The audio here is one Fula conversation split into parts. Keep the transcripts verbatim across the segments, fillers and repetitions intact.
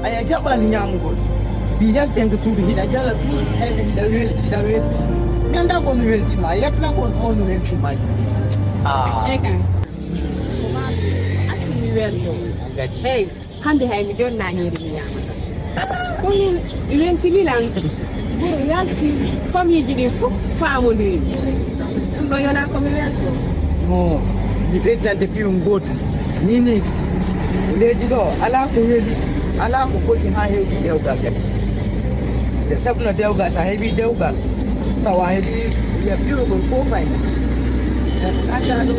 A ya jaɓaani ñaamugol. Mbi yalten to suudu hiɗa jala tun, ene hiɗa welti, hiɗa welti. Mi anndaa ko mi welti ma, a yaltina ko on no welti ma. Ah. Eyi kan. Ko maa mi accu mi welto. Gati. Hey, hannde hay mi jonna ñiiri mi ñaamata. Kono mi welti lilan. Goro yalti, famiiji ɗin fof faamondiri. Ɗum ɗo yona ko mi welto. Mo mi ɓeddante piwum gootum. Ni ni. Leydi ɗo, alaa ko weli, alaa ko foti haa heewti dewgal kadi. Nde sabno dewgal, so a heɓii dewgal, tawa a heɓii wiya piwgol fof fayna. Anndaa ɗo,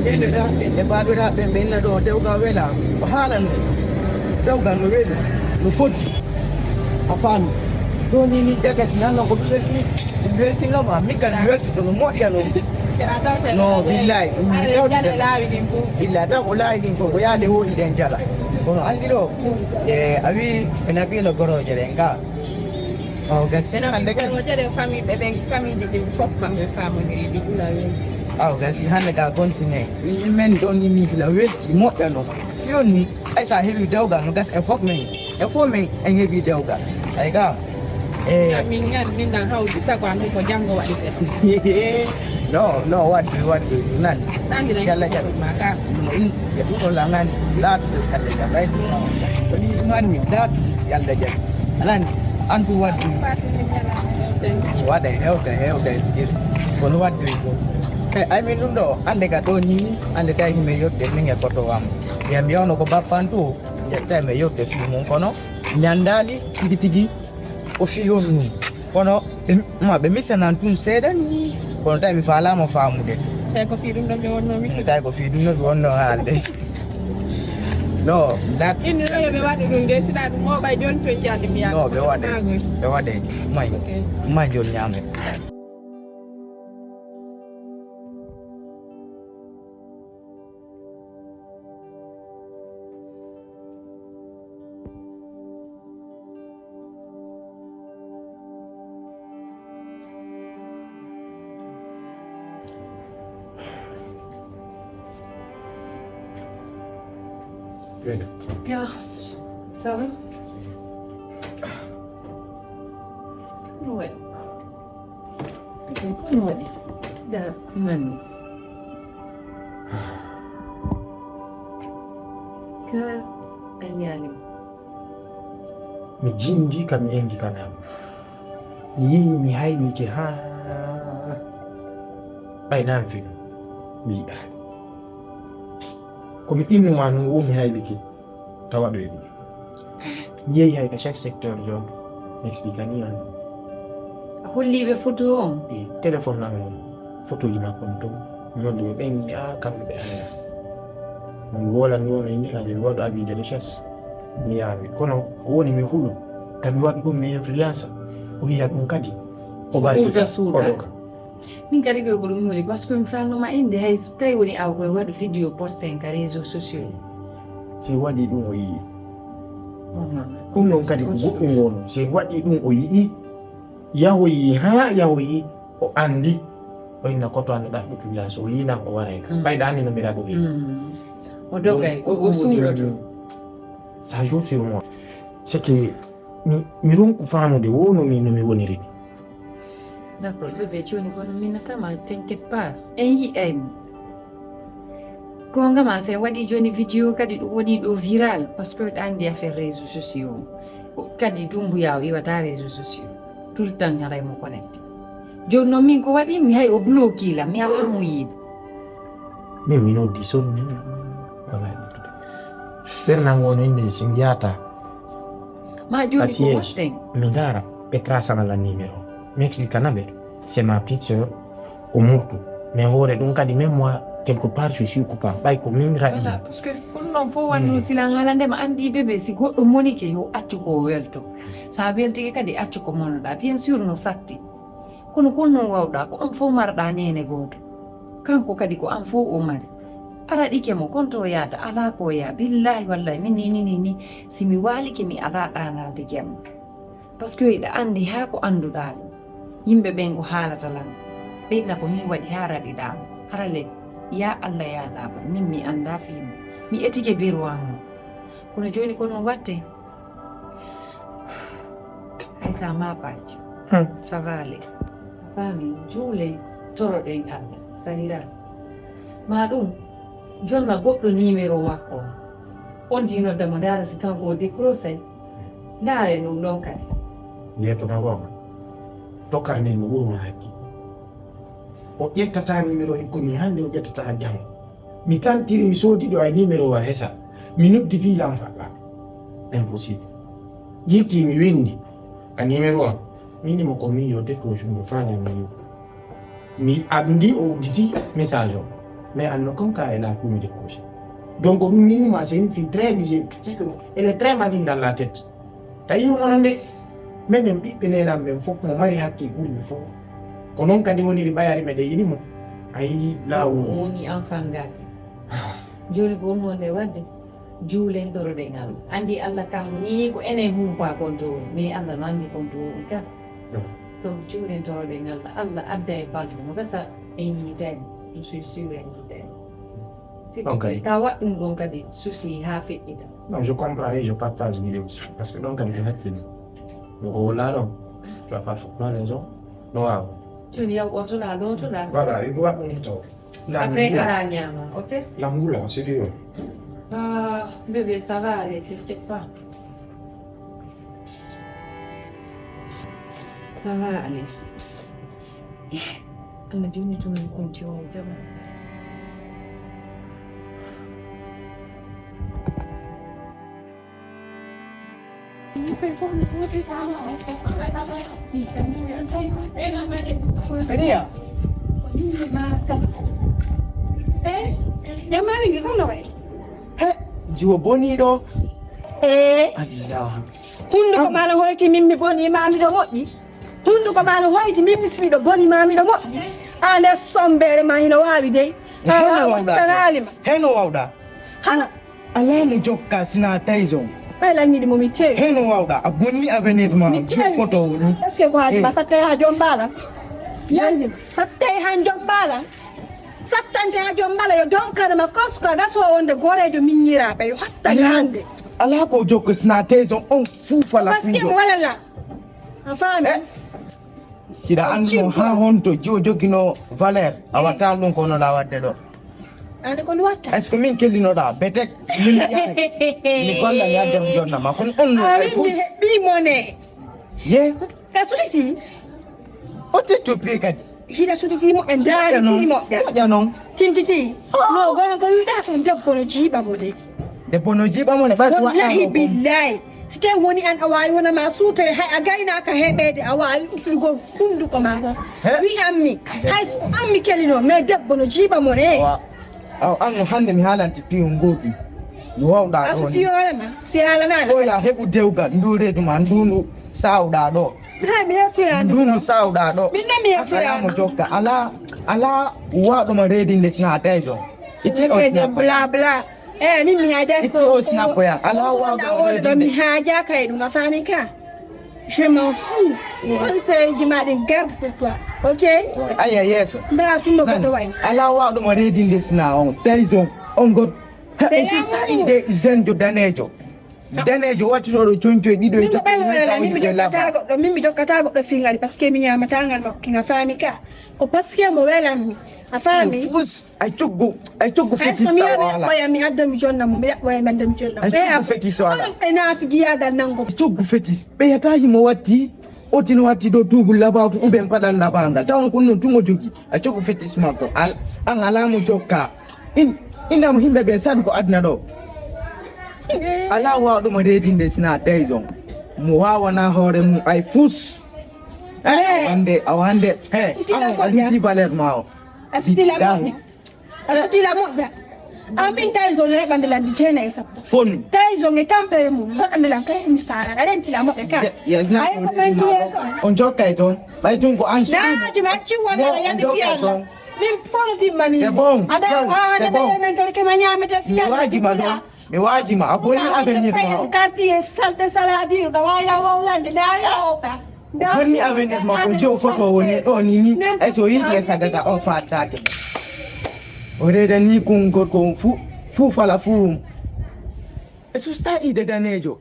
ɓe ndeɗaa ɓe, e baabiraaɓe ɓe, ɓe inna ɗo, dewgal welaa, ko haalanoo. Dewgal no weli, no foti. A faami? Ɗo ni, ni jaga si nan non ko mi welti, mi weltinoma, min kadi mi weltito no moƴƴa non. No, billahi, ɗum mi tawti tan. Billahi, taw ko laawi ɗin fof, ko yaade woni ɗen jala. Kono anndi ɗo, e, a wi, e nabiila gorooje ɗen ga. O, gasi hannde kadi. Gorooje ɗen, famille ɓe ɓen, famille ji ɗin fof kamɓe faamondiri ɗi ɓura welti. Aw, gasi hannde ga continue. Min ɗon ni, min fila welti, moƴƴa non. Fiyon ni. Ay, so a heɓii dewgal no gasa, en fof men, en fof men, en heɓii dewgal. Ay, ga, e min ñan, min nan hawti sago am ko janngo waɗi. No, no, waddu, waddu, nan. Nandi nan. Si Allah jaɓi. Ma ka. No, in, ya ɗum ɗo la ngan, laatude si Allah jaɓi. Ay, ɗum ɗo, ko ni ɗum anni, laatude si Allah jaɓi. A nani, antu waddu. Waɗa, hewta, hewta, e fijir. Kono waddu ko. E, ay, min ɗum ɗo, annde ka ɗo ni, annde tawi himi yodde, min e koto am. Ɓiya mi yawno ko bappan to, ƴetta mi yewte fii mum, kono mi anndaali tigi tigi ko fii on mum. Kono ɓe, ma ɓe misanan tun seeɗa ni, kono tawi mi faalaama faamude. Tawi ko fii ɗum ɗo mi wonno mi. Tawi ko fii ɗum ɗo mi wonno haalde. No, that. Inni no yo ɓe waɗu ɗum de, siɗa ɗum mo ɓay jon to jalli mi. No, ɓe waɗe. Ɓe waɗe. May. Ok. May jon ñaame. Ya, ça va? Ɗum waɗi. Ɗum waɗi. Da, man. Ka a ñaani. Mi jindi ka mi engi ka naam. Mi yi'i mi haylike haa ɓay naam fi mi yi'a. Ko mi innu ma nun wo mi haylike. Tawa ɗo e ɗum. Mi yehi hay ka chef secteur joom, mi explique ni on. A holli ɓe photo on? E téléphone am on, photo ji makko on ton. Mi noddi ɓe ɓen, mi a kamɓe ɓe annda. Mo mi wolani on e ni, mi waɗu avis de recherche. Mi yaami. Kono ko woni mi hulu, tawi waɗu ɗum mi influence. O yiya ɗum kadi. O bari ɓurta suuɗa. O doga. Min kadi ko ko ɗum woni, parce que mi falnoma inde, hay so tawi woni aw koye waɗu vidéo poste en ka réseau sociaux. Si waɗi ɗum o yi'i. Ɗum noon kadi ko goɗɗum wonu. Si waɗi ɗum o yi'i, yahoyi haa yahoyi o anndi, o inna koto annduɗaa ko tubila, so o yi'i nan o waray ka. Mm. Ɓayɗo anndi no mi raɗori. Mm. O dogay, o, o suuɗoto. Ça joue sur moi. C'est que mi, mi ronku faamude wo no mi, no mi woniri ni. D'accord, bébé, jooni kono mi natama, t'inquiète pas. En yi'ay mo. Goonga ma, si en waɗi jooni vidéo kadi ɗum woni ɗo viral, parce que ɗa anndi affaire réseaux sociaux. Kadi Dumbuya o iwata réseaux sociaux. Tout le temps haray mo connecté. Jooni noon min ko waɗi mi hay o bloqué la, mi alaa mo yiide. Min mi noddi son wala yettude. Ɓernango no inde si mi yaata. Ma jooni ko waɗten? Mi ndaara ɓe tracana la numéro. Mi explique na ɓe. C'est ma petite sœur. O murtu. Mais hoore ɗum kadi, même moi, quelque part, je suis coupable. Ɓay ko min raɗi. Voilà, parce que kono noon fof wanno silan haala nde ma anndi bébé, si goɗɗo monike yo accu ko o welto. Sa weltike kadi accu ko monoɗa. Bien sûr no satti. Kono kono noon wawɗa, ko on fof marɗa neene gooto. Kanko kadi ko an fof o mari. A raɗike mo, konto o yaata, alaa ko o yaa. Billahi wallahi, min ni, ni, ni, ni, si mi waalike mi alaa ɗaanalde jamma. Parce que hiɗa anndi haa ko annduɗaa ɗum. Yimɓe ɓen ko haalata lan. Ɓe inna ko min waɗi haa raɗiɗaa mo. Hara le, ya Allah, ya Laaba, min mi anndaa fii mo. Mi etike beru an mo. Kono jooni ko noon waɗte? Hay sa maapaaki. Hmm. Ça va aller. Faami, juulen, toroɗen Allah. Sahira. Ma ɗum, jonna goɗɗo numéro makko. On di nodda mo, ndaara si kanko o décroché. Ndaaren ɗum ɗon kadi. Ndiyetto ma goonga. Tokkar nden no ɓurma haqqi. O ƴettata numéro hikko mi hannde, o ƴettata janngo. Mi tantiri, mi soodi ɗo ay numéro war hesa. Mi noddi fii lan faɗɗa. Impossible. Yilti mi winndi. A numéro am. Winndi mo ko min yo décroche mo faala mi yo. Mi anndi o udditi message o. Mais anno comme ka e la kumi décroché. Donc, ɗum min ma c'est une fille très légère. C'est que elle est très maligne dans la tête. Tawi mo non de. Menen ɓiɓɓe nenan ɓen fof mo mari hakke ɓuri mi fof. Ko noon kadi woniri ɓayari meɗen yiɗi mo. A yii laawol. Woni enfant gâté. Jooni ko woni wonde wadde juulen toroɗen Allah. Anndi Allah kam ni ko enen humpa konto woni, mais Allah no anndi konto woni kam. Donc juulen toroɗen Allah. Allah adda e balɗe mo gasa en yiitani. Je suis sûr en yiitani. Si ko ka waɗ ɗum ɗon kadi souci haa feƴƴita. Non, je comprends et je partage l'idée aussi. Parce que ɗon kadi ko hakkille. Mo ko wulaa ɗon, tu as parfaitement raison. No waaw. Jooni yaw ɓortoɗaa, lootoɗaa. Voilà, il doit être taw. Après, ara ñaama, ok? Langula, c'est dur. Ah, bébé, ça va aller, t'inquiète pas. Ça va aller. Eh, Allah jooni tun en konti o jama. Riya. Eh, jamma ɓingi kono wayi. He, jiwo boniɗo. Eh. Allah. Hunduko ma no hoyti min mi boni ma miɗo moƴƴi. Hunduko ma no hoyti min mi si miɗo boni ma miɗo moƴƴi. A nder sombere ma hino waawi dey. A Heno waawi wawɗa. Tanali ma. Heno wawɗa. Hala. Alaa mo jokka sina Tyson. Ɓay lanñiɗi mo mi tewi. Heno wawɗa. A bonni avenir ma. Mi tewi. Photo woni. Est-ce que ko haji ma sattay ha jom bala? Lanñi ma. Sattay ha jom bala. Sattante ha jom bala yo donkana ma kosko gaso wonde gorejo miññiraɓe yo hatta hande. Alaa ko jokka sina Tyson on fuu fala. Parce que mo wala la. A faami? Eh. Siɗa annduno haa honto jiwo joginoo valeur, a waɗtaa ɗum ko hono ɗa waɗde ɗo. Ande ko mi watta? Est-ce que min kellinoɗaa betek? Min mi golla mi adda mi jonna ma. Kono on no ay fus. Heɓii mone. Ye? Ka sutiti. O tetto piye kadi. Hiɗa sutiti mo e ndaari ti moƴƴa. Moƴƴa noon. Tintiti. No gonga ko wiɗa kon debbo no jiiɓa mo de. Debbo no jiiɓa mo ne ɓay ko wallahi billahi. Si tawi woni an a waawi wona ma suutore hay a gaynaaka heɓeede a waawi uslugo hunnduko ma ko. Wi ammi hay so ko ammi kelino mais debbo no jiiɓa mo ne. Aw an no hannde mi haalanti piyon gootu. No wawɗa ɗo. A suti hoore ma si haalanaɗa. Ko ya heɓu dewgal ndu reedu ma ndu ndu sawɗa ɗo. Hay mi yafira ndu ndu sawɗa ɗo. Min na mi yafira mo jokka ala ala waɗuma reedinde sina tayso. Itti o sina bla bla. Eh, min mi haja ko. Itti o sina ko ya. Ala waɗuma reedinde. Mi haja kay ɗum a faami ka. Je m'en fous. Conseil ji ma ɗin garde pour toi. Ok? Aya yeeso. Nda tunno ko do way. Ala waɗuma reedinde sina on tayso on got. Sista inde zenjo danejo. Danejo wattinoɗo coñcoy ɗiɗo e tati. Min mi jokkata goɗɗo min mi jokkata goɗɗo fingal parce que mi ñamata ngal makko kinga faami ka ko parce que mo welanmi a faami. Fus ay coggu ay coggu fetis tawa wala. Ɓoya mi adda mi jonna mo mi ɗaɓɓoya mi adda mi jonna mo. Ay coggu fetis wala. E naafi giyagal nango. Coggu fetis ɓeyata himo watti. Otin watti ɗo tuubul labawtu uben paɗal labangal taw on kon non tumo jogi a coggu fetis makko an alamo jokka. In innamo himɓe ɓen saɗu ko aduna ɗo. Ala wawɗo mo reedinde sina dayson mo wawana hoore mum ay fus. Wande a wande he an a luti valeur ma o. A sutila moƴƴa a sutila moƴƴa. Amin dayson no heɓande ladde jeenayi e sappo fon dayson e tampere mum waɗande lan kala ɗum sara a rentila moƴƴa ka. Ay ko manki yeeso on jokkay toon ɓay tun ko an suɗiɗaajuma acci wonaa yande fiyalla. Min fof no timmani. C'est bon. Ada ada men tol kema nyamete fiya. Mi waji ma do. Mi waji ma aboni avenir ma. Quartier salte saladi da wala wawlande da ya opa. Bonni avenir ma ko jo foto woni do ni ni. E so yi ke sagata o fa date. O reda ni kun gorko fu fu fala fu. E susta ide danejo.